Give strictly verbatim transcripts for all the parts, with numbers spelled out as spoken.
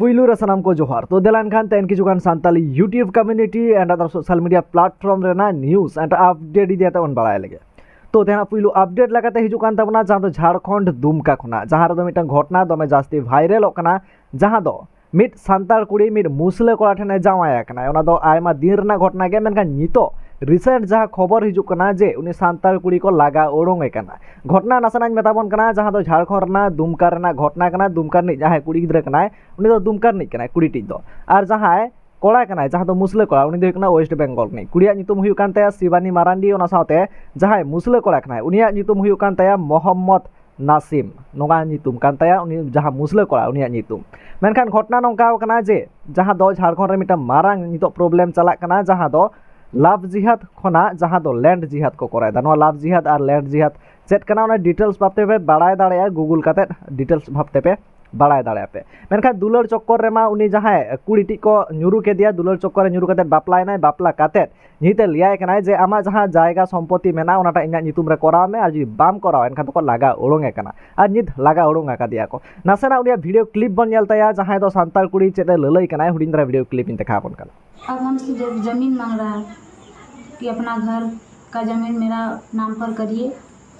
ᱯᱩᱭᱞᱩ ᱨᱮ ᱥᱟᱱᱟᱢ ᱠᱚ ᱡᱚᱦᱟᱨ᱾ ᱛᱚ ᱫᱮᱞᱟ ᱮᱱᱠᱷᱟᱱ ᱛᱮᱦᱮᱧ ᱠᱤᱪᱷᱩ ᱜᱟᱱ Santali YouTube community and other social media platform ᱨᱮᱱᱟᱜ news and update ᱤᱫᱤ ᱠᱟᱛᱮ ᱵᱚᱱ ᱵᱟᱲᱟᱭ ᱞᱮᱜᱮ᱾ ᱛᱚ ᱛᱮᱦᱮᱧᱟᱜ ᱯᱩᱭᱞᱩ update ᱞᱮᱠᱟᱛᱮ ᱦᱤᱡᱩᱜ ᱠᱟᱱ ᱛᱟᱵᱚᱱᱟ ᱡᱟᱦᱟᱸ ᱫᱚ ᱡᱷᱟᱲᱠᱷᱚᱸᱰ ᱫᱩᱢᱠᱟ ᱠᱷᱚᱱᱟᱜ, ᱡᱟᱦᱟᱸ ᱨᱮᱫᱚ ᱢᱤᱫᱴᱟᱝ ᱜᱷᱚᱴᱚᱱᱟ ᱫᱚᱢᱮ ᱡᱟᱹᱥᱛᱤ viralᱚᱜ ᱠᱟᱱᱟ, ᱡᱟᱦᱟᱸ ᱫᱚ ᱢᱤᱫ ᱥᱟᱱᱛᱟᱲ ᱠᱩᱲᱤ ᱢᱤᱫ ᱢᱩᱥᱞᱟᱹ ᱠᱚᱲᱟ ᱴᱷᱮᱱᱮ ᱡᱟᱶᱟᱭ ᱟᱠᱟᱱᱟᱭ᱾ ᱚᱱᱟ ᱫᱚ ᱟᱭᱢᱟ ᱫᱤᱱ ᱨᱮᱱᱟᱜ ᱜᱷᱚᱴᱚᱱᱟ ᱜᱮ, ᱢᱮᱱᱠᱷᱟᱱ ᱱᱤᱛᱚᱜ recent ᱡᱟᱦᱟᱸ ᱠᱷᱚᱵᱚᱨ ᱦᱤᱡᱩᱜ ᱠᱟᱱᱟ ᱡᱮ ᱩᱱᱤ ᱥᱟᱱᱛᱟᱲ ᱠᱩᱲᱤ ᱠᱚ ᱞᱟᱜᱟ ᱩᱰᱩᱝ ᱮ ᱠᱟᱱᱟ᱾ ᱜᱷᱚᱴᱚᱱᱟ ᱱᱟᱥᱮᱱᱟᱜ ᱤᱧ ᱢᱮᱛᱟ ᱵᱚᱱ ᱠᱟᱱᱟ, ᱡᱟᱦᱟᱸ ᱫᱚ ᱡᱷᱟᱲᱠᱷᱚᱸᱰ ᱨᱮᱱᱟᱜ ᱫᱩᱢᱠᱟ ᱨᱮᱱᱟᱜ ᱜᱷᱚᱴᱚᱱᱟ ᱠᱟᱱᱟ᱾ ᱫᱩᱢᱠᱟ ᱨᱤᱱᱤᱡ ᱡᱟᱦᱟᱸᱭ ᱠᱩᱲᱤ ᱜᱤᱫᱽᱨᱟᱹ ᱠᱟᱱᱟᱭ, ᱩᱱᱤ ᱫᱚ ᱫᱩᱢᱠᱟ ᱨᱤᱱᱤᱡ ᱠᱟᱱᱟᱭ, ᱠᱩᱲᱤᱴᱤᱡ ᱫᱚ᱾ ᱟᱨ ᱡᱟᱦᱟᱸᱭ ᱠᱚᱲᱟ ᱠᱟᱱᱟᱭ, ᱡᱟᱦᱟᱸ ᱫᱚ ᱢᱩᱥᱞᱟᱹ ᱠᱚᱲᱟ, ᱩᱱᱤ ᱫᱚ ᱦᱩᱭᱩᱜ ᱠᱟᱱᱟ West Bengal ᱨᱤᱱᱤᱡ᱾ ᱠᱩᱲᱤᱭᱟᱜ ᱧᱩᱛᱩᱢ ᱦᱩᱭᱩᱜ ᱠᱟᱱ ᱛᱟᱭᱟ ᱥᱤᱵᱟᱱᱤ ᱢᱟᱨᱟᱱᱰᱤ, ᱚᱱᱟ ᱥᱟᱶᱛᱮ ᱡᱟᱦᱟᱸᱭ ᱢᱩᱥᱞᱟᱹ ᱠᱚᱲᱟ ᱠᱟᱱᱟᱭ, ᱩᱱᱤᱭᱟᱜ ᱧᱩᱛᱩᱢ ᱦᱩᱭᱩᱜ ᱠᱟᱱ ᱛᱟᱭᱟ ᱢᱚᱦᱚᱢᱢᱚᱫᱽ ᱱᱟᱥᱤᱢ, ᱱᱚᱣᱟ ᱧᱩᱛᱩᱢ ᱠᱟᱱ ᱛᱟᱭᱟ ᱩᱱᱤ ᱡᱟᱦᱟᱸ ᱢᱩᱥᱞᱟᱹ ᱠᱚᱲᱟ, ᱩᱱᱤᱭᱟᱜ ᱧᱩᱛᱩᱢ᱾ ᱢᱮᱱᱠᱷᱟᱱ ᱜᱷᱚᱴᱚᱱᱟ ᱱᱚᱝᱠᱟ ᱠᱟᱱᱟ ᱡᱮ ᱡᱟᱦᱟᱸ ᱫᱚ ᱡᱷᱟᱲᱠᱷᱚᱸᱰ ᱨᱮ ᱢᱤᱫᱴᱟᱝ ᱢᱟᱨᱟᱝ ᱱᱤᱛᱚᱜ problem ᱪᱟᱞᱟᱜ ᱠᱟᱱᱟ, ᱡᱟᱦᱟᱸ ᱫᱚ love jihad ᱠᱷᱚᱱᱟᱜ ᱡᱟᱦᱟᱸ ᱫᱚ land jihad ᱠᱚ ᱠᱚᱨᱟᱣ ᱮᱫᱟ᱾ ᱱᱚᱣᱟ love jihad ᱟᱨ land jihad ᱪᱮᱫ ᱠᱟᱱᱟ, ᱚᱱᱟ details ᱵᱷᱟᱵ ᱛᱮᱯᱮ ᱵᱟᱲᱟᱭ ᱫᱟᱲᱮᱭᱟᱜᱼᱟ, Google ᱠᱟᱛᱮᱫ details ᱵᱷᱟᱵ ᱛᱮᱯᱮ ᱵᱟᱲᱟᱭ ᱫᱟᱲᱮᱭᱟᱜᱼᱟ ᱯᱮ᱾ ᱢᱮᱱᱠᱷᱟᱱ ᱫᱩᱞᱟᱹᱲ ᱪᱚᱠᱠᱚᱨ ᱨᱮᱢᱟ ᱩᱱᱤ ᱡᱟᱦᱟᱸᱭ ᱠᱩᱲᱤᱴᱤᱡ ᱠᱚ ᱧᱩᱨᱩ ᱠᱮᱫᱮᱭᱟ, ᱫᱩᱞᱟᱹᱲ ᱪᱚᱠᱠᱚᱨ ᱨᱮ ᱧᱩᱨᱩ ᱠᱟᱛᱮᱫ ᱵᱟᱯᱞᱟᱭᱮᱱᱟᱭ, ᱵᱟᱯᱞᱟ ᱠᱟᱛᱮᱫ ᱱᱤᱛ ᱮ ᱞᱟᱹᱭᱟᱭ ᱠᱟᱱᱟᱭ ᱡᱮ ᱟᱢᱟᱜ ᱡᱟᱦᱟᱸ ᱡᱟᱭᱜᱟ ᱥᱚᱢᱯᱚᱛᱤ ᱢᱮᱱᱟᱜᱼᱟ, ᱚᱱᱟᱴᱟᱜ ᱤᱧᱟᱹᱜ ᱧᱩᱛᱩᱢ ᱨᱮ ᱠᱚᱨᱟᱣ ᱢᱮ, ᱟᱨ ᱡᱩᱫᱤ ᱵᱟᱢ ᱠᱚᱨᱟᱣᱟ ᱮᱱᱠᱷᱟᱱ ᱫᱚᱠᱚ ᱞᱟᱜᱟ ᱩᱰᱩᱝ ᱮ ᱠᱟᱱᱟ᱾ ᱟᱨ ᱱᱤᱛ ᱞᱟᱜᱟ ᱩᱰᱩᱝ ᱟᱠᱟᱫᱮᱭᱟ ᱠᱚ᱾ ᱱᱟᱥᱮᱱᱟᱜ ᱩᱱᱤᱭᱟᱜ video clip ᱵᱚᱱ ᱧᱮᱞ ᱛᱟᱭᱟ, ᱡᱟᱦᱟᱸᱭ ᱫᱚ ᱥᱟᱱᱛᱟᱲ ᱠᱩᱲᱤ ᱪᱮᱫ ᱮ ᱞᱟᱹᱞᱟᱹᱭ ᱠᱟᱱᱟᱭ, ᱦᱩᱰᱤᱧ ᱫᱷᱟᱨᱟ video clip ᱤᱧ ᱫᱮᱠᱷᱟᱣ ᱟᱵᱚᱱ ᱠᱟᱱᱟ᱾ अब हमसे जब जमीन मांग रहा है कि अपना घर का जमीन मेरा नाम पर करिए,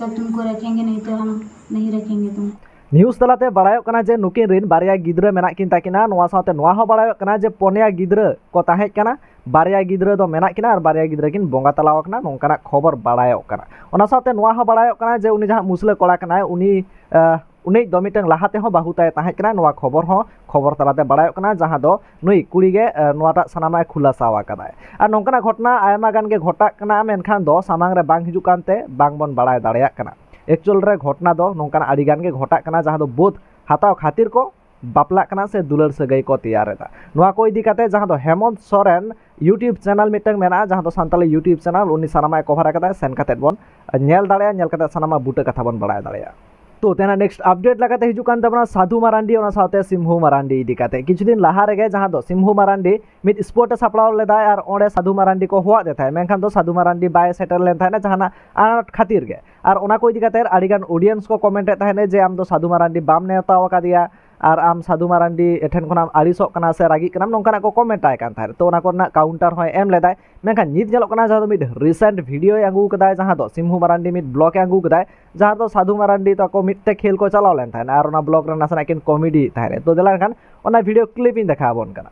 तब तुमको रखेंगे, नहीं तो हम नहीं रखेंगे तुम। News ᱛᱟᱞᱟᱛᱮ ᱵᱟᱲᱟᱭᱚᱜ ᱠᱟᱱᱟ ᱡᱮ ᱱᱩᱠᱤᱱ ᱨᱤᱱ ᱵᱟᱨᱭᱟ ᱜᱤᱫᱽᱨᱟᱹ ᱢᱮᱱᱟᱜ ᱠᱤᱱ ᱛᱟᱹᱠᱤᱱᱟ᱾ ᱱᱚᱣᱟ ᱥᱟᱶᱛᱮ ᱱᱚᱣᱟ ᱦᱚᱸ ᱵᱟᱲᱟᱭᱚᱜ ᱠᱟᱱᱟ ᱡᱮ ᱯᱚᱱᱭᱟ ᱜᱤᱫᱽᱨᱟᱹ ᱠᱚ ᱛᱟᱦᱮᱸ ᱠᱟᱱᱟ, ᱵᱟᱨᱭᱟ ᱜᱤᱫᱽᱨᱟᱹ ᱫᱚ ᱢᱮᱱᱟᱜ ᱠᱤᱱᱟ ᱟᱨ ᱵᱟᱨᱭᱟ ᱜᱤᱫᱽᱨᱟᱹ ᱠᱤᱱ ᱵᱚᱸᱜᱟ ᱛᱟᱞᱟᱣ ᱟᱠᱟᱱᱟ, ᱱᱚᱝᱠᱟᱱᱟᱜ ᱠᱷᱚᱵᱚᱨ ᱵᱟᱲᱟᱭᱚᱜ ᱠᱟᱱᱟ᱾ ᱚᱱᱟ ᱥᱟᱶᱛᱮ ᱱᱚᱣᱟ ᱦᱚᱸ ᱵᱟᱲᱟᱭᱚᱜ ᱠᱟᱱᱟ ᱡᱮ ᱩᱱᱤ ᱡᱟᱦᱟᱸ ᱢᱩᱥᱞᱟᱹ ᱠᱚᱲᱟ ᱠᱟᱱᱟᱭ, ᱩᱱᱤ, ᱟᱦ, ᱩᱱᱤ ᱫᱚ ᱢᱤᱫᱴᱟᱝ ᱞᱟᱦᱟ ᱛᱮᱦᱚᱸ ᱵᱟᱹᱦᱩ ᱛᱟᱭ ᱛᱟᱦᱮᱸ ᱠᱟᱱᱟ᱾ ᱱᱚᱣᱟ ᱠᱷᱚᱵᱚᱨ ᱦᱚᱸ ᱠᱷᱚᱵᱚᱨ ᱛᱟᱞᱟᱛᱮ ᱵᱟᱲᱟᱭᱚᱜ ᱠᱟᱱᱟ, ᱡᱟᱦᱟᱸ ᱫᱚ ᱱᱩᱭ ᱠᱩᱲᱤ ᱜᱮ, ᱟᱦ, ᱱᱚᱣᱟᱴᱟᱜ ᱥᱟᱱᱟᱢᱟᱜ ᱮ ᱠᱷᱩᱞᱟᱥᱟᱣ ᱟᱠᱟᱫᱟᱭ᱾ ᱟᱨ ᱱᱚᱝᱠᱟᱱᱟᱜ ᱜᱷᱚᱴᱚᱱᱟ ᱟᱭᱢᱟ ᱜᱟᱱ ᱜᱮ ᱜᱷᱚᱴᱟᱜ ᱠᱟᱱᱟ, ᱢᱮᱱᱠᱷᱟᱱ ᱫᱚ ᱥᱟᱢᱟᱝ ᱨᱮ ᱵᱟᱝ ᱦᱤᱡᱩᱜ ᱠᱟᱱᱛᱮ ᱵᱟᱝ ᱵᱚᱱ ᱵᱟᱲᱟᱭ ᱫᱟᱲᱮᱭᱟᱜ ᱠᱟᱱᱟ᱾ Actual ᱨᱮ ᱜᱷᱚᱴᱚᱱᱟ ᱫᱚ ᱱᱚᱝᱠᱟᱱᱟᱜ ᱟᱹᱰᱤ ᱜᱟᱱ ᱜᱮ ᱜᱷᱚᱴᱟᱜ ᱠᱟᱱᱟ, ᱡᱟᱦᱟᱸ ᱫᱚ ᱵᱳᱫᱷ ᱦᱟᱛᱟᱣ ᱠᱷᱟᱹᱛᱤᱨ ᱠᱚ ᱵᱟᱯᱞᱟᱜ ᱠᱟᱱᱟ ᱥᱮ ᱫᱩᱞᱟᱹᱲ ᱥᱟᱹᱜᱟᱹᱭ ᱠᱚ ᱛᱮᱭᱟᱨ ᱮᱫᱟ᱾ ᱱᱚᱣᱟ ᱠᱚ ᱤᱫᱤ ᱠᱟᱛᱮ ᱡᱟᱦᱟᱸ ᱫᱚ ᱦᱮᱢᱚᱱᱛ ᱥᱚᱨᱮᱱ YouTube channel ᱢᱤᱫᱴᱟᱝ ᱢᱮᱱᱟᱜᱼᱟ, ᱡᱟᱦᱟᱸ ᱫᱚ ᱥᱟᱱᱛᱟᱲᱤ YouTube channel, ᱩᱱᱤ ᱥᱟᱱᱟᱢᱟᱜ ᱮ cover ᱟᱠᱟᱫᱟ, ᱥᱮᱱ ᱠᱟᱛᱮ ᱵᱚᱱ ᱧᱮᱞ ᱫᱟᱲᱮᱭᱟᱜᱼᱟ, ᱧᱮᱞ ᱠᱟᱛᱮ ᱥᱟᱱᱟᱢᱟᱜ ᱵᱩᱴᱟᱹ ᱠᱟᱛᱷᱟ ᱵᱚᱱ ᱵᱟᱲᱟᱭ ᱫᱟᱲᱮᱭᱟᱜᱼᱟ᱾ ᱛᱚ ᱛᱮᱱᱟᱜ next update ᱞᱮᱠᱟᱛᱮ ᱦᱤᱡᱩᱜ ᱠᱟᱱ ᱛᱟᱵᱚᱱᱟ ᱥᱟᱫᱷᱩ ᱢᱟᱨᱟᱱᱰᱤ, ᱚᱱᱟ ᱥᱟᱶᱛᱮ ᱥᱤᱢᱦᱩ ᱢᱟᱨᱟᱱᱰᱤ ᱤᱫᱤ ᱠᱟᱛᱮ᱾ ᱠᱤᱪᱷᱩ ᱫᱤᱱ ᱞᱟᱦᱟ ᱨᱮᱜᱮ ᱡᱟᱦᱟᱸ ᱫᱚ ᱥᱤᱢᱦᱩ ᱢᱟᱨᱟᱱᱰᱤ ᱢᱤᱫ spot ᱮ ᱥᱟᱯᱲᱟᱣ ᱞᱮᱫᱟᱭ ᱟᱨ ᱚᱸᱰᱮ ᱥᱟᱫᱷᱩ ᱢᱟᱨᱟᱱᱰᱤ ᱠᱚ ᱦᱚᱦᱚᱣᱟᱫ ᱫᱮ ᱛᱟᱦᱮᱸᱫ, ᱢᱮᱱᱠᱷᱟᱱ ᱫᱚ ᱥᱟᱫᱷᱩ ᱢᱟᱨᱟᱱᱰᱤ ᱵᱟᱭ ᱥᱮᱴᱮᱨ ᱞᱮᱱ ᱛᱟᱦᱮᱸᱫ ᱡᱟᱦᱟᱱᱟᱜ ᱟᱱᱟᱴ ᱠᱷᱟᱹᱛᱤᱨ ᱜᱮ᱾ ᱟᱨ ᱚᱱᱟ ᱠᱚ ᱤᱫᱤ ᱠᱟᱛᱮ ᱟᱹᱰᱤ ᱜᱟᱱ audience ᱠᱚ comment ᱮᱫ ᱛᱟᱦᱮᱸᱫ ᱡᱮ ᱟᱢ ᱫᱚ ᱥᱟᱫᱷᱩ ᱢᱟᱨᱟᱱᱰᱤ ᱵᱟᱢ ᱱᱮᱣᱛᱟ ᱟᱠᱟᱫᱮᱭᱟ, ᱟᱨ ᱟᱢ ᱥᱟᱫᱷᱩ ᱢᱟᱨᱟᱱᱰᱤ ᱴᱷᱮᱱ ᱠᱷᱚᱱᱟᱜ ᱟᱹᱲᱤᱥᱚᱜ ᱠᱟᱱᱟ ᱥᱮ ᱨᱟᱹᱜᱤᱜ ᱠᱟᱱᱟᱢ, ᱱᱚᱝᱠᱟᱱᱟᱜ ᱠᱚ ᱠᱚᱢᱮᱱᱴ ᱟᱭ ᱠᱟᱱ ᱛᱟᱦᱮᱸᱫ᱾ ᱛᱚ ᱚᱱᱟ ᱠᱚᱨᱮᱱᱟᱜ ᱠᱟᱣᱩᱱᱴᱟᱨ ᱦᱚᱸᱭ ᱮᱢ ᱞᱮᱫᱟᱭ᱾ ᱢᱮᱱᱠᱷᱟᱱ ᱱᱤᱛ ᱧᱮᱞᱚᱜ ᱠᱟᱱᱟ ᱡᱟᱦᱟᱸ ᱫᱚ ᱢᱤᱫ ᱨᱤᱥᱮᱱᱴ ᱵᱷᱤᱰᱤᱭᱳᱭ ᱟᱹᱜᱩ ᱠᱟᱫᱟᱭ, ᱡᱟᱦᱟᱸ ᱫᱚ ᱥᱤᱢᱦᱩ ᱢᱟᱨᱟᱱᱰᱤ ᱢᱤᱫ ᱵᱞᱚᱜ ᱮ ᱟᱹᱜᱩ ᱠᱟᱫᱟᱭ, ᱡᱟᱦᱟᱸ ᱫᱚ ᱥᱟᱫᱷᱩ ᱢᱟᱨᱟᱱᱰᱤ ᱛᱟᱠᱚ ᱢᱤᱫᱴᱮᱡ ᱠᱷᱮᱞ ᱠᱚ ᱪᱟᱞᱟᱣ ᱞᱮᱱ ᱛᱟᱦᱮᱸᱫ ᱟᱨ ᱚᱱᱟ ᱵᱞᱚᱜ ᱨᱮ ᱱᱟᱥᱮᱱᱟᱜ ᱠᱤᱱ ᱠᱚᱢᱮᱰᱤᱭᱮᱫ ᱛᱟᱦᱮᱸᱫ᱾ ᱛᱚ ᱫᱮᱞᱟ ᱮᱱᱠᱷᱟᱱ ᱚᱱᱟ ᱵᱷᱤᱰᱤᱭᱳ ᱠᱞᱤᱯ ᱤᱧ ᱫᱮᱠᱷᱟᱣ ᱟᱵᱚᱱ ᱠᱟᱱᱟ᱾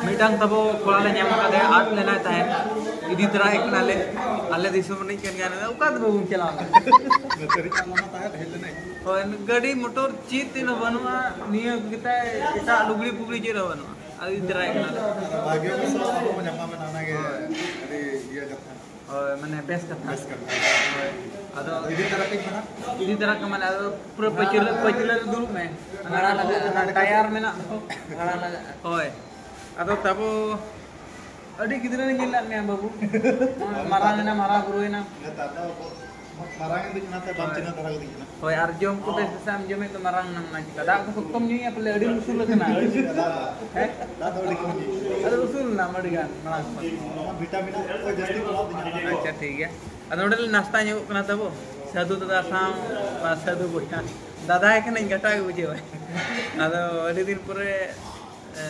ᱢᱤᱫᱴᱟᱝ ᱛᱟᱵᱚ ᱠᱚᱲᱟ ᱞᱮ ᱧᱟᱢ ᱟᱠᱟᱫᱮᱭᱟ, ᱟᱫ ᱞᱮᱱᱟᱭ ᱛᱟᱦᱮᱸᱫ, ᱤᱫᱤ ᱛᱚᱨᱟ ᱦᱮᱡ ᱠᱟᱱᱟᱞᱮ, ᱟᱞᱮ ᱫᱤᱥᱚᱢ ᱨᱤᱱᱤᱡ ᱠᱟᱱ ᱜᱮᱭᱟ, ᱚᱠᱟ ᱛᱮ ᱵᱟᱵᱚᱱ ᱪᱟᱞᱟᱣ ᱠᱟᱱᱟ? ᱱᱚᱛᱮ ᱨᱮ ᱪᱟᱞᱟᱣ ᱢᱟ ᱛᱟᱦᱮᱸᱫ, ᱦᱮᱡ ᱞᱮᱱᱟᱭ᱾ ᱦᱳᱭ, ᱜᱟᱹᱰᱤ ᱢᱚᱴᱚᱨ ᱪᱮᱫ ᱛᱮᱫ ᱦᱚᱸ ᱵᱟᱹᱱᱩᱜᱼᱟ, ᱱᱤᱭᱟᱹ ᱜᱮᱛᱟᱭ, ᱮᱴᱟᱜ ᱞᱩᱜᱽᱲᱤ ᱯᱩᱜᱽᱲᱤ ᱪᱮᱫ ᱦᱚᱸ ᱵᱟᱹᱱᱩᱜᱼᱟ, ᱟᱫᱚ ᱤᱫᱤ ᱛᱚᱨᱟ ᱦᱮᱡ ᱠᱟᱱᱟᱞᱮ᱾ ᱵᱷᱟᱜᱮ ᱚᱵᱚᱥᱥᱚ ᱟᱵᱚ ᱵᱚᱱ ᱧᱟᱯᱟᱢ ᱮᱱᱟ, ᱚᱱᱟᱜᱮ ᱦᱳᱭ᱾ ᱟᱹᱰᱤ ᱤᱭᱟᱹ ᱠᱟᱛᱷᱟ᱾ ᱦᱳᱭ, ᱢᱟᱱᱮ ᱵᱮᱥ ᱠᱟᱛᱷᱟ᱾ ᱵᱮᱥ ᱠᱟᱛᱷᱟ᱾ ᱦᱳᱭ, ᱟᱫᱚ ᱤᱫᱤ ᱛᱟᱨᱟ ᱠᱟᱹᱧ ᱠᱟᱱᱟ᱾ ᱤᱫᱤ ᱛᱟᱨᱟ ᱠᱟᱢᱟᱞᱮ, ᱟᱫᱚ ᱯᱩᱨᱟᱹ ᱯᱟᱹᱪᱷᱞᱟᱹ, ᱯᱟᱹᱪᱷᱞᱟᱹ ᱨᱮ ᱫᱩᱲᱩᱵ ᱢᱮ᱾ ᱜᱟᱲᱟ ᱞᱟᱜᱟᱜᱼᱟ᱾ ᱚᱱᱟ ᱴᱟᱭᱟᱨ ᱢᱮᱱᱟᱜ ᱫᱚ᱾ ᱜᱟᱲᱟ ᱞᱟᱜᱟᱜᱼᱟ᱾ ᱦᱳᱭ, ᱟᱫᱚ ᱛᱟᱵᱚ ᱟᱹᱰᱤ ᱜᱤᱫᱽᱨᱟᱹ ᱨᱮ ᱧᱮᱞ ᱞᱮᱫ ᱢᱮᱭᱟ ᱵᱟᱹᱵᱩ᱾ ᱢᱟᱨᱟᱝ ᱮᱱᱟ, ᱦᱟᱨᱟ ᱵᱩᱨᱩᱭᱮᱱᱟ᱾ ᱱᱮᱛᱟᱨ ᱫᱚ ᱢᱟᱨᱟᱝ ᱮᱱ ᱫᱚ ᱚᱱᱟᱛᱮ ᱵᱟᱢ ᱦᱳᱭ᱾ ᱪᱤᱱᱦᱟᱹ ᱫᱷᱟᱨᱟ ᱠᱟᱫᱤᱧ ᱠᱟᱱᱟ᱾ ᱦᱳᱭ, ᱟᱨ ᱡᱚᱢ ᱠᱚ ᱵᱮᱥ ᱵᱮᱥ ᱮᱢ ᱡᱚᱢᱮᱫ ᱫᱚ ᱢᱟᱨᱟᱝ ᱮᱱᱟᱢ ᱚᱱᱟ ᱪᱤᱠᱟ᱾ ᱫᱟᱜ ᱠᱚ ᱥᱚᱠᱛᱚᱢ ᱧᱩᱭᱟ ᱯᱟᱞᱮ, ᱟᱹᱰᱤᱢ ᱩᱥᱩᱞ ᱟᱠᱟᱱᱟ᱾ ᱫᱟᱜ ᱫᱚ, ᱦᱮᱸ? ᱫᱟᱜ ᱫᱚ ᱟᱹᱰᱤ ᱠᱚᱢ ᱧᱩᱭᱟ᱾ ᱟᱫᱚ ᱩᱥᱩᱞ ᱮᱱᱟᱢ ᱟᱹᱰᱤ ᱜᱟᱱ ᱢᱟᱲᱟᱝ ᱠᱷᱚᱱ᱾ ᱱᱚᱣᱟ ᱵᱷᱤᱴᱟᱢᱤᱱ ᱠᱚ ᱡᱟᱹᱥᱛᱤ ᱠᱚ ᱮᱢᱟ ᱫᱤᱧᱟ᱾ ᱟᱪᱪᱷᱟ, ᱴᱷᱤᱠ ᱜᱮᱭᱟ᱾ ᱟᱫᱚ ᱱᱚᱰᱮ ᱞᱮ ᱱᱟᱥᱛᱟ ᱧᱚᱜᱚᱜ ᱠᱟᱱᱟ ᱛᱟᱵᱚ᱾ ᱥᱟᱹᱫᱷᱩ ᱫᱟᱫᱟ ᱥᱟᱶ, ᱵᱟ, ᱥᱟᱹᱫᱷᱩ ᱵᱚᱭᱦᱟ᱾ ᱫᱟᱫᱟᱭ ᱠᱟᱹᱱᱟᱹᱧ, ᱜᱟᱴᱟ ᱜᱮ ᱵᱩᱡᱷᱟᱹᱣᱟᱭ᱾ ᱟᱫᱚ ᱟᱹᱰᱤ ᱫᱤᱱ ᱯᱚᱨᱮ, ᱮ,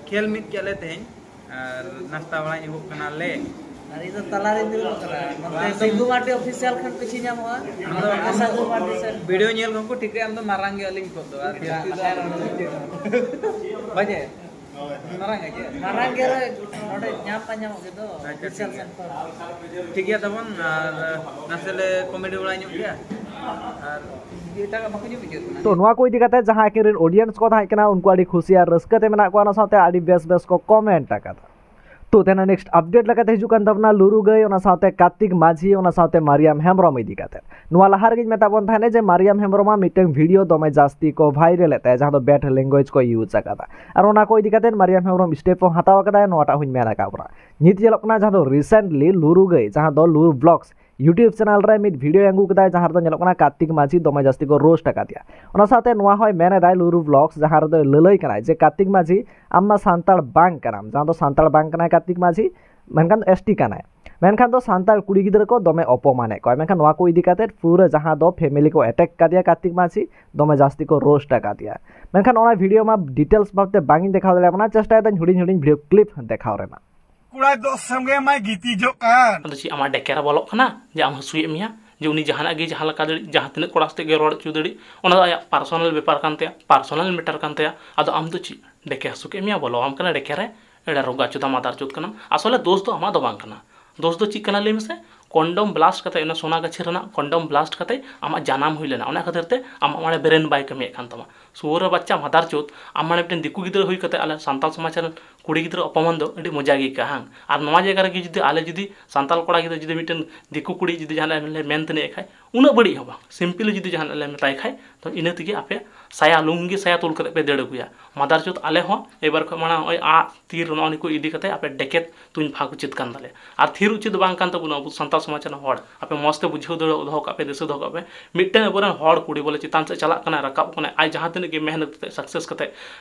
ᱠᱷᱮᱞ ᱢᱤᱫ ᱠᱮᱫ ᱞᱮ ᱛᱮᱦᱮᱧ᱾ ᱟᱨ ᱱᱟᱥᱛᱟ ᱵᱟᱲᱟ ᱧᱚᱜᱚᱜ ᱠᱟᱱᱟᱞᱮ᱾ ᱟᱨ ᱤᱧ ᱫᱚ ᱛᱟᱞᱟᱨᱮᱧ ᱫᱩᱲᱩᱵ ᱟᱠᱟᱱᱟ᱾ ᱱᱚᱛᱮ ᱟᱢ ᱫᱚ ᱥᱤᱝᱜᱩ ᱢᱟᱨᱰᱤ ᱚᱯᱷᱤᱥᱤᱭᱟᱞ ᱠᱷᱟᱱ ᱯᱤᱪᱷᱤ ᱧᱟᱢᱚᱜᱼᱟ᱾ ᱟᱢ ᱫᱚ ᱟᱨ ᱥᱟᱹᱫᱷᱩ ᱢᱟᱨᱰᱤ ᱥᱮᱱ᱾ ᱵᱷᱤᱰᱤᱭᱳ ᱧᱮᱞ ᱠᱷᱚᱱ ᱠᱚ ᱴᱷᱤᱠᱟᱹᱭᱟ ᱟᱢ ᱫᱚ ᱢᱟᱨᱟᱝ ᱜᱮ ᱟᱹᱞᱤᱧ ᱠᱷᱚᱱ ᱫᱚ᱾ ᱟᱨ ᱡᱟᱹᱥᱛᱤ ᱫᱚ ᱟᱨ ᱵᱟᱡᱮ? ᱢᱟᱨᱟᱝ ᱜᱮ ᱪᱮ? ᱢᱟᱨᱟᱝ ᱜᱮ ᱨᱮ ᱱᱚᱰᱮ ᱧᱟᱢ ᱢᱟ ᱧᱟᱢᱚᱜ ᱜᱮ ᱫᱚ᱾ ᱟᱪᱪᱷᱟ, ᱚᱯᱷᱤᱥᱤᱭᱟᱞ ᱴᱷᱤᱠ ᱜᱮᱭᱟ᱾ ᱥᱮᱱ ᱠᱷᱚᱱ᱾ ᱴᱷᱤᱠ ᱜᱮᱭᱟ ᱛᱟᱵᱚᱱ, ᱟᱨ ᱱᱟᱥᱮ ᱞᱮ ᱠᱚᱢᱮᱰᱤ ᱵᱟᱲᱟ ᱧᱚᱜ ᱜᱮᱭᱟ᱾ ᱟᱨ ᱮᱴᱟᱜᱟᱜ ᱵᱟᱠᱚ ᱧᱚᱜ ᱵᱩᱡᱷᱟᱹᱜ ᱠᱟᱱᱟ᱾ ᱛᱚ ᱱᱚᱣᱟ ᱠᱚ ᱤᱫᱤ ᱠᱟᱛᱮ ᱡᱟᱦᱟᱸ ᱟᱹᱠᱤᱱ ᱨᱮᱱ ᱚᱰᱤᱭᱮᱱᱥ ᱠᱚ ᱛᱟᱦᱮᱸ ᱠᱟᱱᱟ, ᱩᱱᱠᱩ ᱟᱹᱰᱤ ᱠᱷᱩᱥᱤ ᱟᱨ ᱨᱟᱹᱥᱠᱟᱹ ᱛᱮ ᱢᱮᱱᱟᱜ ᱠᱚᱣᱟ, ᱚᱱᱟ ᱥᱟᱶᱛᱮ ᱟᱹᱰᱤ ᱵᱮᱥ ᱵᱮᱥ ᱠᱚ ᱠᱚᱢᱮᱱᱴ ᱟᱠᱟᱫᱟ᱾ ᱛᱚ ᱛᱮᱦᱮᱧ ᱱᱮᱠᱥᱴ ᱟᱯᱰᱮᱴ ᱞᱮᱠᱟᱛᱮ ᱦᱤᱡᱩᱜ ᱠᱟᱱ ᱛᱟᱵᱚᱱᱟ ᱞᱩᱨᱩ ᱜᱟᱹᱭ, ᱚᱱᱟ ᱥᱟᱶᱛᱮ ᱠᱟᱨᱛᱤᱠ ᱢᱟᱹᱡᱷᱤ, ᱚᱱᱟ ᱥᱟᱶᱛᱮ ᱢᱟᱨᱤᱭᱟᱢ ᱦᱮᱢᱵᱨᱚᱢ ᱤᱫᱤ ᱠᱟᱛᱮ᱾ ᱱᱚᱣᱟ ᱞᱟᱦᱟ ᱨᱮᱜᱮᱧ ᱢᱮᱛᱟᱜ ᱵᱚᱱ ᱛᱟᱦᱮᱱᱟ ᱡᱮ ᱢᱟᱨᱤᱭᱟᱢ ᱦᱮᱢᱵᱨᱚᱢᱟᱜ ᱢᱤᱫᱴᱟᱝ ᱵᱷᱤᱰᱤᱭᱳ ᱫᱚᱢᱮ ᱡᱟᱹᱥᱛᱤ ᱠᱚ ᱵᱷᱟᱭᱨᱟᱞ ᱮᱫ ᱛᱟᱭᱟ, ᱡᱟᱦᱟᱸ ᱫᱚ ᱵᱮᱰ ᱞᱮᱝᱜᱩᱭᱮᱡᱽ ᱠᱚ ᱤᱭᱩᱡᱽ ᱟᱠᱟᱫᱟ᱾ ᱟᱨ ᱚᱱᱟ ᱠᱚ ᱤᱫᱤ ᱠᱟᱛᱮ ᱢᱟᱨᱤᱭᱟᱢ ᱦᱮᱢᱵᱨᱚᱢ ᱥᱴᱮᱯ ᱦᱚᱸ ᱦᱟᱛᱟᱣ ᱟᱠᱟᱫᱟᱭ, ᱱᱚᱣᱟᱴᱟᱜ ᱦᱚᱸᱧ ᱢᱮᱱ ᱟᱠᱟᱫ ᱵᱚᱱᱟ᱾ ᱱᱤᱛ ᱧᱮᱞᱚᱜ ᱠᱟᱱᱟ ᱡᱟᱦᱟᱸ ᱫᱚ ᱨᱤᱥᱮᱱᱴᱞᱤ ᱞᱩᱨᱩ ᱜᱟᱹᱭ, ᱡᱟᱦᱟᱸ ᱫᱚ ᱞᱩᱨᱩ ᱵᱞᱚᱜᱥ YouTube ᱪᱮᱱᱮᱞ ᱨᱮ ᱢᱤᱫ ᱵᱷᱤᱰᱤᱭᱳᱭ ᱟᱹᱜᱩ ᱠᱮᱫᱟᱭ, ᱡᱟᱦᱟᱸ ᱨᱮᱫᱚ ᱧᱮᱞᱚᱜ ᱠᱟᱱᱟ ᱠᱟᱨᱛᱤᱠ ᱢᱟᱹᱡᱷᱤ ᱫᱚᱢᱮ ᱡᱟᱹᱥᱛᱤ ᱠᱚ ᱨᱳᱥᱴ ᱟᱠᱟᱫᱮᱭᱟ᱾ ᱚᱱᱟ ᱥᱟᱶᱛᱮ ᱱᱚᱣᱟ ᱦᱚᱸᱭ ᱢᱮᱱ ᱮᱫᱟᱭ ᱞᱩᱨᱩ ᱵᱞᱚᱜᱥ, ᱡᱟᱦᱟᱸ ᱨᱮᱫᱚᱭ ᱞᱟᱹᱞᱟᱹᱭ ᱠᱟᱱᱟᱭ ᱡᱮ, "ᱠᱟᱨᱛᱤᱠ ᱢᱟᱹᱡᱷᱤ, ᱟᱢ ᱢᱟ ᱥᱟᱱᱛᱟᱲ ᱵᱟᱝ ᱠᱟᱱᱟᱢ", ᱡᱟᱦᱟᱸ ᱫᱚ ᱥᱟᱱᱛᱟᱲ ᱵᱟᱝ ᱠᱟᱱᱟᱭ ᱠᱟᱨᱛᱤᱠ ᱢᱟᱹᱡᱷᱤ, ᱢᱮᱱᱠᱷᱟᱱ ᱫᱚ S T ᱠᱟᱱᱟᱭ᱾ ᱢᱮᱱᱠᱷᱟᱱ ᱫᱚ ᱥᱟᱱᱛᱟᱲ ᱠᱩᱲᱤ ᱜᱤᱫᱽᱨᱟᱹ ᱠᱚ ᱫᱚᱢᱮ ᱚᱯᱚᱢᱟᱱᱮᱫ ᱠᱚᱣᱟ᱾ ᱢᱮᱱᱠᱷᱟᱱ ᱱᱚᱣᱟ ᱠᱚ ᱤᱫᱤ ᱠᱟᱛᱮ ᱯᱩᱨᱟᱹ ᱡᱟᱦᱟᱸ ᱫᱚ ᱯᱷᱮᱢᱮᱞᱤ ᱠᱚ ᱮᱴᱮᱠ ᱠᱟᱫᱮᱭᱟ ᱠᱟᱨᱛᱤᱠ ᱢᱟᱹᱡᱷᱤ, ᱫᱚᱢᱮ ᱡᱟᱹᱥᱛᱤ ᱠᱚ ᱨᱳᱥᱴ ᱟᱠᱟᱫᱮᱭᱟ᱾ ᱢᱮᱱᱠᱷᱟᱱ ᱚᱱᱟ ᱵᱷᱤᱰᱤᱭᱳ ᱢᱟ ᱰᱤᱴᱮᱞᱥ ᱵᱷᱟᱵᱛᱮ ᱵᱟᱝ ᱤᱧ ᱫᱮᱠᱷᱟᱣ ᱫᱟᱲᱮᱭᱟᱜ ᱠᱟᱱᱟ, ᱪᱮᱥᱴᱟᱭ ᱫᱟᱹᱧ ᱦᱩᱰᱤᱧ ᱦᱩᱰᱤᱧ ᱵᱷᱤᱰᱤᱭᱳ ᱠᱞᱤᱯ ᱫᱮᱠᱷᱟᱣ ᱨᱮᱱᱟᱜ᱾ ᱠᱚᱲᱟ ᱫᱚ ᱥᱚᱸᱜᱮ ᱢᱟᱭ ᱜᱤᱛᱤᱡᱚᱜ ᱠᱟᱱ᱾ ᱟᱫᱚ ᱪᱮᱫ ᱟᱢᱟᱜ ᱰᱮᱠᱮ ᱨᱮ ᱵᱚᱞᱚᱜ ᱠᱟᱱᱟ ᱡᱮ ᱟᱢ ᱦᱟᱹᱥᱩᱭᱮᱫ ᱢᱮᱭᱟ, ᱡᱮ ᱩᱱᱤ ᱡᱟᱦᱟᱱᱟᱜ ᱜᱮ ᱡᱟᱦᱟᱸ ᱞᱮᱠᱟ ᱫᱟᱲᱮᱜ, ᱡᱟᱦᱟᱸ ᱛᱤᱱᱟᱹᱜ ᱠᱚᱲᱟ ᱥᱟᱛᱮᱜ ᱜᱮ ᱨᱚᱲ ᱦᱚᱪᱚ ᱫᱟᱲᱮᱜ, ᱚᱱᱟ ᱫᱚ ᱟᱭᱟᱜ ᱯᱟᱨᱥᱚᱱᱟᱞ ᱵᱮᱯᱟᱨ ᱠᱟᱱ ᱛᱟᱭᱟ, ᱯᱟᱨᱥᱚᱱᱟᱞ ᱢᱮᱴᱟᱨ ᱠᱟᱱ ᱛᱟᱭᱟ᱾ ᱟᱫᱚ ᱟᱢ ᱫᱚ ᱪᱮᱫ ᱰᱮᱠᱮ ᱦᱟᱹᱥᱩ ᱠᱮᱫ ᱢᱮᱭᱟ, ᱵᱚᱞᱚᱣᱟᱢ ᱠᱟᱱᱟ ᱰᱮᱠᱮ ᱨᱮ, ᱮᱲᱮ ᱨᱳᱜᱟ ᱪᱚᱫᱟ ᱢᱟᱫᱟᱨ ᱪᱳᱫ ᱠᱟᱱᱟᱢ᱾ ᱟᱥᱚᱞᱮ ᱫᱳᱥ ᱫᱚ ᱟᱢᱟᱜ ᱫᱚ ᱵᱟᱝ ᱠᱟᱱᱟ, ᱫᱳᱥ ᱫᱚ ᱪᱮᱫ ᱠᱟᱱᱟ ᱞᱟᱹᱭ ᱢᱮᱥᱮ? ᱠᱚᱱᱰᱚᱢ ᱵᱞᱟᱥᱴ ᱠᱟᱛᱮ, ᱚᱱᱟ ᱥᱚᱱᱟ ᱜᱟᱹᱪᱷᱤ ᱨᱮᱱᱟᱜ ᱠᱚᱱᱰᱚᱢ ᱵᱞᱟᱥᱴ ᱠᱟᱛᱮ ᱟᱢᱟᱜ ᱡᱟᱱᱟᱢ ᱦᱩᱭ ᱞᱮᱱᱟ, ᱚᱱᱟ ᱠᱷᱟᱹᱛᱤᱨ ᱛᱮ ᱟᱢᱟᱜ ᱢᱟᱱᱮ ᱵᱨᱮᱱ ᱵᱟᱭ ᱠᱟᱹᱢᱤᱭᱮᱫ ᱠᱟᱱ ᱛᱟᱢᱟ᱾ ᱥᱩᱣᱟᱹᱨ ᱨᱮ ᱵᱟᱪᱪᱟ ᱢᱟᱫᱟᱨ ᱪᱳᱫ, ᱟᱢ ᱢᱟᱱᱮ ᱢᱤᱫᱴᱮᱱ ᱫᱤᱠᱩ ᱜᱤᱫᱽᱨᱟᱹ ᱦᱩᱭ ᱠᱟᱛᱮ ᱟᱞᱮ ᱥᱟᱱᱛᱟᱲ ᱥᱚᱢᱟᱡᱽ ᱨᱮᱱ ᱠᱩᱲᱤ ᱜᱤᱫᱽᱨᱟᱹ ᱚᱯᱚᱢᱟᱱ ᱫᱚ ᱟᱹᱰᱤ ᱢᱚᱡᱟ ᱜᱮ ᱟᱹᱭᱠᱟᱹᱜᱼᱟ, ᱦᱟᱝ? ᱟᱨ ᱱᱚᱣᱟ ᱡᱟᱭᱜᱟ ᱨᱮᱜᱮ ᱡᱩᱫᱤ ᱟᱞᱮ ᱡᱩᱫᱤ ᱥᱟᱱᱛᱟᱲ ᱠᱚᱲᱟ ᱜᱤᱫᱽᱨᱟᱹ ᱡᱩᱫᱤ ᱢᱤᱫᱴᱮᱱ ᱫᱤᱠᱩ ᱠᱩᱲᱤ ᱡᱩᱫᱤ ᱡᱟᱦᱟᱱᱟᱜ ᱞᱮ ᱢᱮᱱ ᱛᱟᱹᱱᱤᱡ ᱠᱷᱟᱡ, ᱩᱱᱟᱹᱜ ᱵᱟᱹᱲᱤᱡ ᱦᱚᱸ ᱵᱟᱝ, ᱥᱤᱢᱯᱤᱞᱤ ᱡᱩᱫᱤ ᱡᱟᱦᱟᱱᱟᱜ ᱞᱮ ᱢᱮᱛᱟᱭ ᱠᱷᱟᱡ, ᱛᱚ ᱤᱱᱟᱹ ᱛᱮᱜᱮ ᱟᱯᱮ ᱥᱟᱭᱟ ᱞᱩᱝᱜᱤ ᱥᱟᱭᱟ ᱛᱩᱞ ᱠᱟᱛᱮ ᱯᱮ ᱫᱟᱹᱲ ᱟᱹᱜᱩᱭᱟ᱾ ᱢᱟᱫᱟᱨ ᱪᱳᱫ ᱟᱞᱮ ᱦᱚᱸ ᱮᱵᱟᱨ ᱠᱷᱚᱱ ᱢᱟᱲᱟᱝ ᱱᱚᱜᱼᱚᱭ ᱟᱜ ᱛᱤᱨ ᱱᱚᱜᱼᱚ ᱱᱤᱭᱟᱹ ᱠᱚ ᱤᱫᱤ ᱠᱟᱛᱮ ᱟᱯᱮ ᱰᱮᱠᱮᱛ ᱛᱩᱧ ᱯᱷᱟᱸᱠ ᱩᱪᱤᱛ ᱠᱟᱱ ᱛᱟᱞᱮᱭᱟ᱾ ᱟᱨ ᱛᱷᱤᱨ ᱩᱪᱤᱛ ᱫᱚ ᱵᱟᱝ ᱠᱟᱱ ᱛᱟᱵᱚᱱᱟ ᱟᱵᱚ ᱥᱟᱱᱛᱟᱲ ᱥᱚᱢᱟᱡᱽ ᱨᱮᱱ ᱦᱚᱲ᱾ ᱟᱯᱮ ᱢᱚᱡᱽ ᱛᱮ ᱵᱩᱡᱷᱟᱹᱣ ᱫᱟᱲᱮ ᱫᱚᱦᱚ ᱠᱟᱜ ᱯᱮ, ᱫᱤᱥᱟᱹ ᱫᱚᱦᱚ ᱠᱟᱜ ᱯᱮ, ᱢᱤᱫᱴᱮᱱ ᱟᱵᱚᱨᱮᱱ ᱦᱚᱲ ᱠᱩᱲᱤ ᱵᱚᱞᱮ ᱪᱮᱛᱟᱱ ᱥᱮᱫ ᱪᱟᱞᱟᱜ ᱠᱟᱱᱟᱭ, ᱨᱟᱠᱟᱵ ᱠᱟᱱᱟᱭ, ᱟᱡ ᱡᱟᱦᱟᱸ ᱛᱤᱱᱟᱹᱜ ᱜᱮ ᱢᱮᱦᱱᱚᱛ ᱠᱟᱛᱮ ᱥᱟᱠᱥᱮᱥ ᱠᱟᱛᱮ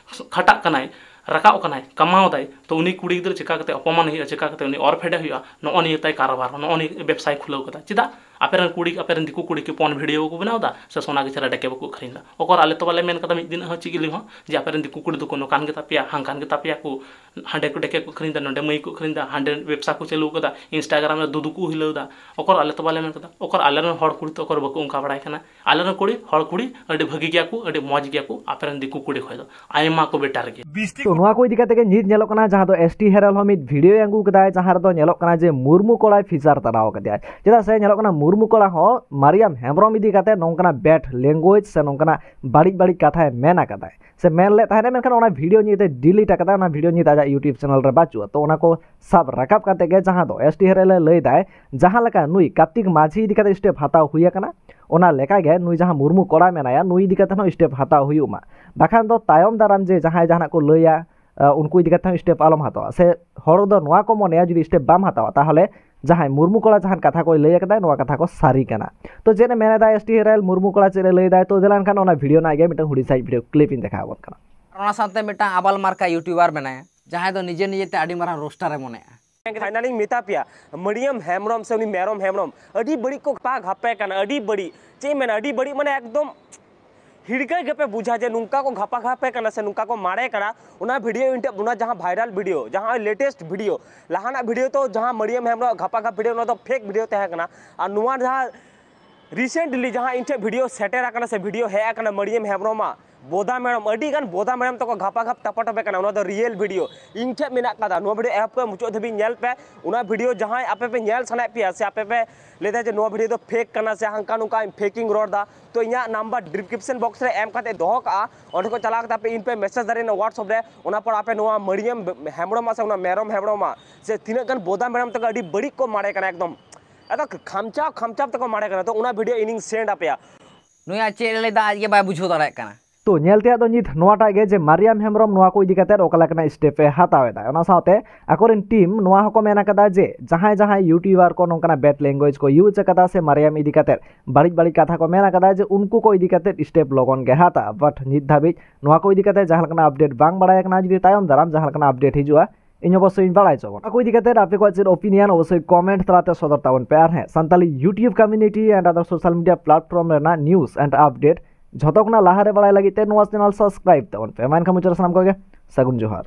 ᱠᱷᱟᱴᱟᱜ ᱠᱟᱱᱟᱭ, ᱨᱟᱠᱟᱵ ᱠᱟᱱᱟᱭ, ᱠᱟᱢᱟᱣ ᱫᱟᱭ, ᱛᱚ ᱩᱱᱤ ᱠᱩᱲᱤ ᱜᱤᱫᱽᱨᱟᱹ ᱪᱮᱠᱟ ᱠᱟᱛᱮ ᱚᱯᱚᱢᱟᱱ ᱦᱩᱭᱩᱜᱼᱟ, ᱪᱮᱠᱟ ᱠᱟᱛᱮ ᱩᱱᱤ ᱚᱨ ᱯᱷᱮᱰᱮ ᱦᱩᱭᱩᱜᱼᱟ, ᱱᱚᱜᱼᱚ ᱱᱤᱭᱟᱹ ᱛᱟᱭ ᱠᱟᱨᱵᱟᱨ, ᱱᱚᱜᱼᱚ ᱱᱤᱭᱟᱹ ᱵᱮᱵᱽᱥᱟᱭ ᱠᱷᱩᱞᱟᱹᱣ ᱠᱟᱫᱟ᱾ ᱪᱮᱫᱟᱜ ᱟᱯᱮᱨᱮᱱ ᱠᱩᱲᱤ, ᱟᱯᱮᱨᱮᱱ ᱫᱤᱠᱩ ᱠᱩᱲᱤ ᱠᱚ ᱯᱚᱱ ᱵᱷᱤᱰᱤᱭᱳ ᱠᱚ ᱵᱮᱱᱟᱣ ᱮᱫᱟ, ᱥᱮ ᱥᱚᱱᱟ ᱜᱟᱹᱪᱷᱤ ᱨᱮ ᱰᱮᱠᱮ ᱵᱟᱠᱚ ᱟᱹᱠᱷᱨᱤᱧ ᱮᱫᱟ? ᱚᱠᱚᱨ ᱟᱞᱮ ᱛᱚ ᱵᱟᱞᱮ ᱢᱮᱱ ᱠᱟᱫᱟ ᱢᱤᱫ ᱫᱤᱱ ᱦᱚᱸ ᱪᱮᱫ ᱜᱮ ᱞᱟᱹᱭ ᱦᱚᱸ, ᱡᱮ ᱟᱯᱮᱨᱮᱱ ᱫᱤᱠᱩ ᱠᱩᱲᱤ ᱫᱚᱠᱚ ᱱᱚᱝᱠᱟᱱ ᱜᱮᱛᱟ ᱯᱮᱭᱟ, ᱦᱟᱝᱠᱟᱱ ᱜᱮᱛᱟ ᱯᱮᱭᱟ ᱠᱚ, ᱦᱟᱸᱰᱮ ᱠᱚ ᱰᱮᱠᱮ ᱠᱚ ᱟᱹᱠᱷᱨᱤᱧ ᱮᱫᱟ, ᱱᱚᱰᱮ ᱢᱟᱹᱭ ᱠᱚ ᱟᱹᱠᱷᱨᱤᱧ ᱮᱫᱟ, ᱦᱟᱸᱰᱮ ᱵᱮᱵᱽᱥᱟ ᱠᱚ ᱪᱟᱹᱞᱩ ᱠᱟᱫᱟ, ᱤᱱᱥᱴᱟᱜᱨᱟᱢ ᱨᱮ ᱫᱩᱫᱩ ᱠᱚ ᱦᱤᱞᱟᱹᱣ ᱮᱫᱟ᱾ ᱚᱠᱚᱨ ᱟᱞᱮ ᱛᱚ ᱵᱟᱞᱮ ᱢᱮᱱ ᱠᱟᱫᱟ, ᱚᱠᱚᱨ ᱟᱞᱮᱨᱮᱱ ᱦᱚᱲ ᱠᱩᱲᱤ ᱛᱚ ᱚᱠᱚᱨ ᱵᱟᱠᱚ ᱚᱱᱠᱟ ᱵᱟᱲᱟᱭ ᱠᱟᱱᱟ? ᱟᱞᱮᱨᱮᱱ ᱠᱩᱲᱤ, ᱦᱚᱲ ᱠᱩᱲᱤ ᱟᱹᱰᱤ ᱵᱷᱟᱹᱜᱤ ᱜᱮᱭᱟ ᱠᱚ, ᱟᱹᱰᱤ ᱢᱚᱡᱽ ᱜᱮᱭᱟ ᱠᱚ, ᱟᱯᱮᱨᱮᱱ ᱫᱤᱠᱩ ᱠᱩᱲᱤ ᱠᱷᱚᱡ ᱫᱚ ᱟᱭᱢᱟ ᱠᱚ ᱵᱮᱴᱟᱨ ᱜᱮᱭᱟ᱾ ᱵᱤᱥᱛᱤ ᱛᱚ ᱱᱚᱣᱟ ᱠᱚ ᱤᱫᱤ ᱠᱟᱛᱮ ᱜᱮ ᱱᱤᱛ ᱧᱮᱞᱚᱜ ᱠᱟᱱᱟ, ᱡᱟᱦᱟᱸ ᱫᱚ ᱮᱥ ᱴᱤ ᱦᱮᱨᱮᱞ ᱦᱚᱸ ᱢᱤᱫ ᱵᱷᱤᱰᱤᱭᱳᱭ ᱟᱹᱜᱩ ᱠᱟᱫᱟᱭ, ᱡᱟᱦᱟᱸ ᱨᱮᱫᱚ ᱧᱮᱞᱚᱜ ᱠᱟᱱᱟ ᱡᱮ ᱢᱩᱨᱢᱩ ᱠᱚᱲᱟᱭ ᱯᱷᱤᱪᱟᱨ ᱛᱟᱨᱟᱣ ᱠᱟᱫᱮᱭᱟ᱾ ᱪᱮᱫᱟᱜ ᱥᱮ ᱧᱮᱞᱚᱜ ᱠᱟᱱᱟ ᱢᱩᱨᱢᱩ ᱠᱚᱲᱟ ᱦᱚᱸ ᱢᱟᱨᱤᱭᱟᱢ ᱦᱮᱢᱵᱨᱚᱢ ᱤᱫᱤ ᱠᱟᱛᱮ ᱱᱚᱝᱠᱟᱱᱟᱜ ᱵᱮᱰ ᱞᱮᱝᱜᱩᱭᱮᱡᱽ ᱥᱮ ᱱᱚᱝᱠᱟᱱᱟᱜ ᱵᱟᱹᱲᱤᱡ ᱵᱟᱹᱲᱤᱡ ᱠᱟᱛᱷᱟᱭ ᱢᱮᱱ ᱟᱠᱟᱫᱟᱭ ᱥᱮ ᱢᱮᱱ ᱞᱮᱫ ᱛᱟᱦᱮᱸᱱᱟ, ᱢᱮᱱᱠᱷᱟᱱ ᱚᱱᱟ ᱵᱷᱤᱰᱤᱭᱳ ᱱᱤᱛ ᱮ ᱰᱤᱞᱤᱴ ᱟᱠᱟᱫᱟ, ᱚᱱᱟ ᱵᱷᱤᱰᱤᱭᱳ ᱱᱤᱛ ᱟᱡᱟᱜ YouTube ᱪᱮᱱᱮᱞ ᱨᱮ ᱵᱟᱹᱪᱩᱜᱼᱟ᱾ ᱛᱚ ᱚᱱᱟ ᱠᱚ ᱥᱟᱵ ᱨᱟᱠᱟᱵ ᱠᱟᱛᱮ ᱜᱮ ᱡᱟᱦᱟᱸ ᱫᱚ ᱮᱥ ᱴᱤ ᱦᱮᱨᱮᱞ ᱮ ᱞᱟᱹᱭ ᱫᱟᱭ, ᱡᱟᱦᱟᱸ ᱞᱮᱠᱟ ᱱᱩᱭ ᱠᱟᱨᱛᱤᱠ ᱢᱟᱹᱡᱷᱤ ᱤᱫᱤ ᱠᱟᱛᱮ ᱥᱴᱮᱯ ᱦᱟᱛᱟᱣ ᱦᱩᱭ ᱟᱠᱟᱱᱟ, ᱚᱱᱟ ᱞᱮᱠᱟ ᱜᱮ ᱱᱩᱭ ᱡᱟᱦᱟᱸ ᱢᱩᱨᱢᱩ ᱠᱚᱲᱟ ᱢᱮᱱᱟᱭᱟ, ᱱᱩᱭ ᱤᱫᱤ ᱠᱟᱛᱮ ᱦᱚᱸ ᱥᱴᱮᱯ ᱦᱟᱛᱟᱣ ᱦᱩᱭᱩᱜ ᱢᱟ᱾ ᱵᱟᱠᱷᱟᱱ ᱫᱚ ᱛᱟᱭᱚᱢ ᱫᱟᱨᱟᱢ ᱡᱮ ᱡᱟᱦᱟᱸᱭ ᱡᱟᱦᱟᱱᱟᱜ ᱠᱚ ᱞᱟᱹᱭᱟ, ᱟ, ᱩᱱᱠᱩ ᱤᱫᱤ ᱠᱟᱛᱮ ᱦᱚᱸ ᱥᱴᱮᱯ ᱟᱞᱚᱢ ᱦᱟᱛᱟᱣᱟ᱾ ᱥᱮ ᱦᱚᱲ ᱫᱚ ᱱᱚᱣᱟ ᱠᱚ ᱢᱚᱱᱮᱭᱟ, ᱡᱩᱫᱤ ᱥᱴᱮᱯ ᱵᱟᱢ ᱦᱟᱛᱟᱣᱟ, ᱛᱟᱦᱚᱞᱮ ᱡᱟᱦᱟᱸᱭ ᱢᱩᱨᱢᱩ ᱠᱚᱲᱟ ᱡᱟᱦᱟᱱ ᱠᱟᱛᱷᱟ ᱠᱚᱭ ᱞᱟᱹᱭ ᱟᱠᱟᱫᱟ, ᱱᱚᱣᱟ ᱠᱟᱛᱷᱟ ᱠᱚ ᱥᱟᱹᱨᱤ ᱠᱟᱱᱟ᱾ ᱛᱚ ᱪᱮᱫ ᱮ ᱢᱮᱱ ᱮᱫᱟ ᱮᱥ ᱴᱤ ᱦᱮᱨᱮᱞ, ᱢᱩᱨᱢᱩ ᱠᱚᱲᱟ ᱪᱮᱫ ᱮ ᱞᱟᱹᱭ ᱮᱫᱟᱭ? ᱛᱚ ᱫᱮᱞᱟ ᱮᱱᱠᱷᱟᱱ ᱚᱱᱟ ᱵᱷᱤᱰᱤᱭᱳ ᱨᱮᱱᱟᱜ ᱜᱮ ᱢᱤᱫᱴᱟᱝ ᱦᱩᱰᱤᱧ ᱥᱟᱺᱦᱤᱡ ᱵᱷᱤᱰᱤᱭᱳ ᱠᱞᱤᱯ ᱤᱧ ᱫᱮᱠᱷᱟᱣ ᱟᱵᱚᱱ ᱠᱟᱱᱟ᱾ ᱟᱨ ᱚᱱᱟ ᱥᱟᱶᱛᱮ ᱢᱤᱫᱴᱟᱝ ᱟᱵᱟᱞ ᱢᱟᱨᱠᱟ ᱤᱭᱩᱴᱩᱵᱟᱨ ᱢᱮᱱᱟᱭᱟ, ᱡᱟᱦᱟᱸᱭ ᱫᱚ ᱱᱤᱡᱮ ᱱᱤᱡᱮᱛᱮ ᱟᱹᱰᱤ ᱢᱟᱨᱟᱝ ᱨᱳᱥᱴᱟᱨ ᱮ ᱢᱚᱱᱮᱜᱼᱟ᱾ ᱯᱷᱟᱭᱱᱟᱞᱤᱧ ᱢᱮᱛᱟ ᱯᱮᱭᱟ, ᱢᱟᱹᱨᱤᱭᱟᱹᱢ ᱦᱮᱢᱵᱨᱚᱢ ᱥᱮ ᱩᱱᱤ ᱢᱮᱨᱚᱢ ᱦᱮᱢᱵᱨᱚᱢ ᱟᱹᱰᱤ ᱵᱟᱹᱲᱤᱡ ᱠᱚ ᱜᱷᱟᱯᱟ ᱜᱷᱟᱯᱮ ᱠᱟᱱᱟ, ᱟᱹᱰᱤ ᱵᱟᱹᱲᱤᱡ᱾ ᱪᱮᱫ ᱤᱧ ᱢᱮᱱᱟ, ᱟᱹᱰᱤ ᱵᱟᱹᱲᱤᱡ ᱢᱟᱱᱮ ᱮᱠᱫᱚᱢ ᱦᱤᱲᱠᱟᱹ ᱜᱮᱯᱮ ᱵᱩᱡᱷᱟ ᱡᱮ ᱱᱚᱝᱠᱟ ᱠᱚ ᱜᱷᱟᱯᱟ ᱜᱷᱟᱯᱮ ᱠᱟᱱᱟ ᱥᱮ ᱱᱚᱝᱠᱟ ᱠᱚ ᱢᱟᱨᱮ ᱠᱟᱱᱟ᱾ ᱚᱱᱟ ᱵᱷᱤᱰᱤᱭᱳ ᱤᱧ ᱴᱷᱮᱱ, ᱚᱱᱟ ᱡᱟᱦᱟᱸ ᱵᱷᱟᱭᱨᱟᱞ ᱵᱷᱤᱰᱤᱭᱳ, ᱡᱟᱦᱟᱸ ᱞᱮᱴᱮᱥᱴ ᱵᱷᱤᱰᱤᱭᱳ, ᱞᱟᱦᱟᱱᱟᱜ ᱵᱷᱤᱰᱤᱭᱳ ᱛᱚ ᱡᱟᱦᱟᱸ ᱢᱟᱹᱨᱤᱭᱟᱹᱢ ᱦᱮᱢᱵᱨᱚᱢ ᱜᱷᱟᱯᱟ ᱜᱷᱟᱯ ᱵᱷᱤᱰᱤᱭᱳ, ᱚᱱᱟ ᱫᱚ ᱯᱷᱮᱠ ᱵᱷᱤᱰᱤᱭᱳ ᱛᱟᱦᱮᱸ ᱠᱟᱱᱟ᱾ ᱟᱨ ᱱᱚᱣᱟ ᱡᱟᱦᱟᱸ ᱨᱤᱥᱮᱱᱴᱞᱤ ᱡᱟᱦᱟᱸ ᱤᱧ ᱴᱷᱮᱱ ᱵᱷᱤᱰᱤᱭᱳ ᱥᱮᱴᱮᱨ ᱟᱠᱟᱱᱟ ᱥᱮ ᱵᱷᱤᱰᱤᱭᱳ ᱦᱮᱡ ᱟᱠᱟᱱᱟ ᱢᱟᱹᱨᱤᱭᱟᱹᱢ ᱦᱮᱢᱵᱨᱚᱢᱟᱜ ᱵᱚᱫᱟ ᱢᱮᱨᱚᱢ, ᱟᱹᱰᱤ ᱜᱟᱱ ᱵᱚᱫᱟ ᱢᱮᱨᱚᱢ ᱛᱟᱠᱚ ᱜᱷᱟᱯᱟ ᱜᱷᱟᱯ ᱴᱟᱯᱟ ᱴᱚᱯᱮ ᱠᱟᱱᱟ, ᱚᱱᱟ ᱫᱚ ᱨᱤᱭᱮᱞ ᱵᱷᱤᱰᱤᱭᱳ ᱤᱧ ᱴᱷᱮᱱ ᱢᱮᱱᱟᱜ ᱠᱟᱫᱟ᱾ ᱱᱚᱣᱟ ᱵᱷᱤᱰᱤᱭᱳ ᱮᱦᱚᱵ ᱠᱷᱚᱱ ᱢᱩᱪᱟᱹᱫ ᱫᱷᱟᱹᱵᱤᱡ ᱧᱮᱞ ᱯᱮ᱾ ᱚᱱᱟ ᱵᱷᱤᱰᱤᱭᱳ ᱡᱟᱦᱟᱸᱭ ᱟᱯᱮ ᱯᱮ ᱧᱮᱞ ᱥᱟᱱᱟᱭᱮᱫ ᱯᱮᱭᱟ ᱥᱮ ᱟᱯᱮ ᱯᱮ ᱞᱟᱹᱭᱫᱟ ᱡᱮ ᱱᱚᱣᱟ ᱵᱷᱤᱰᱤᱭᱳ ᱫᱚ ᱯᱷᱮᱠ ᱠᱟᱱᱟ ᱥᱮ ᱦᱟᱱᱠᱟ ᱱᱚᱝᱠᱟ ᱤᱧ ᱯᱷᱮᱠᱤᱝ ᱨᱚᱲ ᱫᱟ, ᱛᱚ ᱤᱧᱟᱹᱜ ᱱᱟᱢᱵᱟᱨ ᱰᱤᱥᱠᱨᱤᱯᱥᱚᱱ ᱵᱚᱠᱥ ᱨᱮ ᱮᱢ ᱠᱟᱛᱮ ᱫᱚᱦᱚ ᱠᱟᱜᱼᱟ, ᱚᱸᱰᱮ ᱠᱷᱚᱱ ᱪᱟᱞᱟᱣ ᱠᱟᱛᱮ ᱟᱯᱮ ᱤᱧ ᱯᱮ ᱢᱮᱥᱮᱡᱽ ᱫᱟᱲᱮᱭᱟᱜᱼᱟ WhatsApp ᱨᱮ᱾ ᱚᱱᱟ ᱯᱚᱨ ᱟᱯᱮ ᱱᱚᱣᱟ ᱢᱟᱹᱨᱤᱭᱟᱹᱢ ᱦᱮᱢᱵᱨᱚᱢᱟᱜ ᱥᱮ ᱚᱱᱟ ᱢᱮᱨᱚᱢ ᱦᱮᱢᱵᱨᱚᱢᱟᱜ ᱥᱮ ᱛᱤᱱᱟᱹᱜ ᱜᱟᱱ ᱵᱚᱫᱟ ᱢᱮᱨᱚᱢ ᱛᱟᱠᱚ ᱟᱹᱰᱤ ᱵᱟᱹᱲᱤᱡ ᱠᱚ ᱢᱟᱨᱮ ᱠᱟᱱᱟ, ᱮᱠᱫᱚᱢ ᱟᱫᱚ ᱠᱷᱟᱢᱪᱟᱣ ᱠᱷᱟᱢᱪᱟᱣ ᱛᱮᱠᱚ ᱢᱟᱨᱮ ᱠᱟᱱᱟ᱾ ᱛᱚ ᱚᱱᱟ ᱵᱷᱤᱰᱤᱭᱳ ᱤᱧᱤᱧ ᱥᱮᱱᱰ ᱟᱯᱮᱭᱟ᱾ ᱱᱩᱭᱟᱜ ᱪᱮᱫ ᱮ ᱞᱟᱹᱭᱫᱟ ᱟᱡ ᱜᱮ ᱵᱟᱭ ᱵᱩᱡᱷᱟᱹᱣ ᱫᱟᱲᱮᱭᱟᱜ ᱠᱟᱱᱟ᱾ ᱛᱚ ᱧᱮᱞ ᱛᱮᱭᱟᱜ ᱫᱚ ᱱᱤᱛ ᱱᱚᱣᱟᱴᱟᱜ ᱜᱮ ᱡᱮ ᱢᱟᱨᱤᱭᱟᱢ ᱦᱮᱢᱵᱨᱚᱢ ᱱᱚᱣᱟ ᱠᱚ ᱤᱫᱤ ᱠᱟᱛᱮ ᱚᱠᱟ ᱞᱮᱠᱟᱱᱟᱜ ᱥᱴᱮᱯ ᱮ ᱦᱟᱛᱟᱣ ᱮᱫᱟ᱾ ᱚᱱᱟ ᱥᱟᱶᱛᱮ ᱟᱠᱚᱨᱮᱱ ᱴᱤᱢ ᱱᱚᱣᱟ ᱦᱚᱸᱠᱚ ᱢᱮᱱ ᱟᱠᱟᱫᱟ ᱡᱮ ᱡᱟᱦᱟᱸᱭ ᱡᱟᱦᱟᱸᱭ ᱭᱩᱴᱤᱭᱩᱵᱟᱨ ᱠᱚ ᱱᱚᱝᱠᱟᱱᱟᱜ ᱵᱮᱰ ᱞᱮᱝᱜᱩᱭᱮᱡᱽ ᱠᱚ ᱤᱭᱩᱡᱽ ᱟᱠᱟᱫᱟ ᱥᱮ ᱢᱟᱨᱤᱭᱟᱢ ᱤᱫᱤ ᱠᱟᱛᱮ ᱵᱟᱹᱲᱤᱡ ᱵᱟᱹᱲᱤᱡ ᱠᱟᱛᱷᱟ ᱠᱚ ᱢᱮᱱ ᱟᱠᱟᱫᱟ ᱡᱮ ᱩᱱᱠᱩ ᱠᱚ ᱤᱫᱤ ᱠᱟᱛᱮ ᱥᱴᱮᱯ ᱞᱚᱜᱚᱱ ᱜᱮ ᱦᱟᱛᱟᱜᱼᱟ᱾ ᱵᱟᱴ ᱱᱤᱛ ᱫᱷᱟᱹᱵᱤᱡ ᱱᱚᱣᱟ ᱠᱚ ᱤᱫᱤ ᱠᱟᱛᱮ ᱡᱟᱦᱟᱸ ᱞᱮᱠᱟᱱᱟᱜ ᱟᱯᱰᱮᱴ ᱵᱟᱝ ᱵᱟᱲᱟᱭ ᱠᱟᱱᱟ᱾ ᱡᱩᱫᱤ ᱛᱟᱭᱚᱢ ᱫᱟᱨᱟᱢ ᱡᱟᱦᱟᱸ ᱞᱮᱠᱟᱱᱟᱜ ᱟᱯᱰᱮᱴ ᱦᱤᱡᱩᱜᱼᱟ, ᱤᱧ ᱚᱵᱚᱥᱥᱳᱭ ᱤᱧ ᱵᱟᱲᱟᱭ ᱦᱚᱪᱚ ᱵᱚᱱᱟ᱾ ᱚᱱᱟ ᱠᱚ ᱤᱫᱤ ᱠᱟᱛᱮ ᱟᱯᱮ ᱠᱚᱣᱟᱜ ᱪᱮᱫ ᱚᱯᱤᱱᱤᱭᱚᱱ ᱚᱵᱚᱥᱥᱳᱭ ᱠᱚᱢᱮᱱᱴ ᱛᱟᱞᱟᱛᱮ ᱥᱚᱫᱚᱨ ᱛᱟᱵᱚᱱ ᱯᱮ᱾ ᱟᱨ ᱦᱮᱸ, Santali YouTube community and other social media platform ᱨᱮᱱᱟᱜ news and update ᱡᱷᱚᱛᱚ ᱠᱷᱚᱱᱟᱜ ᱞᱟᱦᱟᱨᱮ ᱵᱟᱲᱟᱭ ᱞᱟᱹᱜᱤᱫ ᱛᱮ ᱱᱚᱣᱟ ᱪᱮᱱᱮᱞ ᱥᱟᱵᱥᱠᱨᱟᱭᱤᱵ ᱛᱟᱵᱚᱱ ᱯᱮ᱾ ᱢᱟ ᱮᱱᱠᱷᱟᱱ ᱢᱩᱪᱟᱹᱫ ᱨᱮ ᱥᱟᱱᱟᱢ ᱠᱚᱜᱮ ᱥᱟᱹᱜᱩᱱ ᱡᱚᱦᱟᱨ᱾